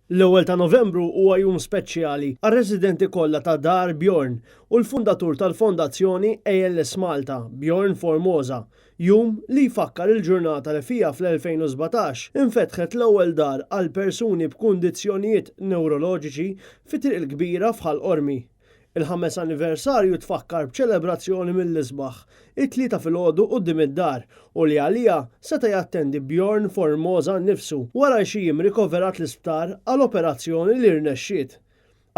L-ewwel ta' Novembru huwa jum speċjali għar-residenti kollha ta' Dar Bjorn u l-fundatur tal-Fondazzjoni ALS Malta, Bjorn Formosa. Jum li jfakkar il-ġurnata li fiha fl-2017 infetħet l-ewwel dar għal persuni b'kundizzjonijiet newroloġiċi fi Triq il-Kbira f'Ħal Qormi. Il-ħames anniversarju tfakkar b'ċelebrazzjoni mill-isbaħ, it-Tlieta filgħodu quddiem id-dar u li għaliha seta' jattendi Bjorn Formosa nnifsu wara xi jiem rikoverat l-isptar għal operazzjoni li rnexxiet.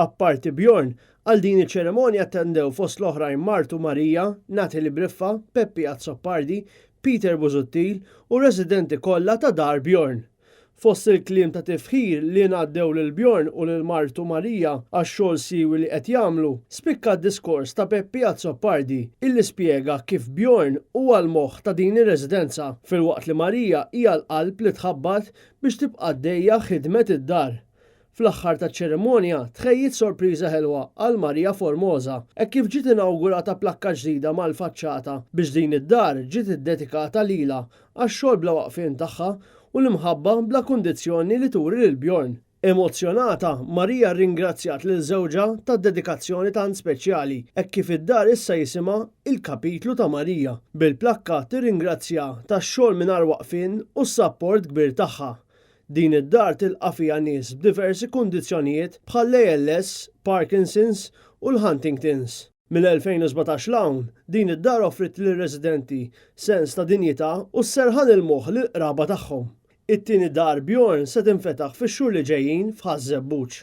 Apparti Bjorn, għal din iċ-ċerimonja attendew fost l-oħrajn martu Maria, Natalie Briffa, Peppi Azzopardi, Peter Busuttil u r-residenti kollha ta' Dar Bjorn. Fost il-kliem ta' tifħir li ngħaddew lil Bjorn u lil martu Maria għax-xogħol siewi li qed jagħmlu, spikka d-diskors ta' Peppi Azzopardi illi spjega kif Bjorn huwa l-moħħ ta' din ir-residenza filwaqt li Maria hija l-qalb li tħabbat biex tibqa' għaddejja ħidmet id-dar. Fl-aħħar taċ-ċerimonja tħejjiet sorpriża ħelwa għal Maria Formosa hekk kif ġiet inawgurata plakka ġdida mal-faċċata biex din id-dar ġiet iddedikata lilha għax-xogħol bla waqfien tagħha u l-imħabba bla kundizzjoni li turi lil Bjorn. Emozzjonata, Maria rringrazzjat lil żewġha tad-dedikazzjoni tant speċjali hekk kif id-dar issa jisimha Il-Kapitlu ta' Maria, bil-plakka tirringrazzjaha tax-xogħol mingħajr waqfien u s-sapport kbir tagħha. Din id-dar tilqa' fiha nies b'diversi kundizzjonijiet bħall-ALS, Parkinson's u l-Huntington's. Mill-2017 'l hawn, din id-dar offriet lir-residenti sens ta' dinjità u s-serħan il-moħħ lill-qraba tagħhom. It-tieni dar Bjorn se tinfetaħ fix-xhur li ġejjin f'Ħaż-Żebbuġ.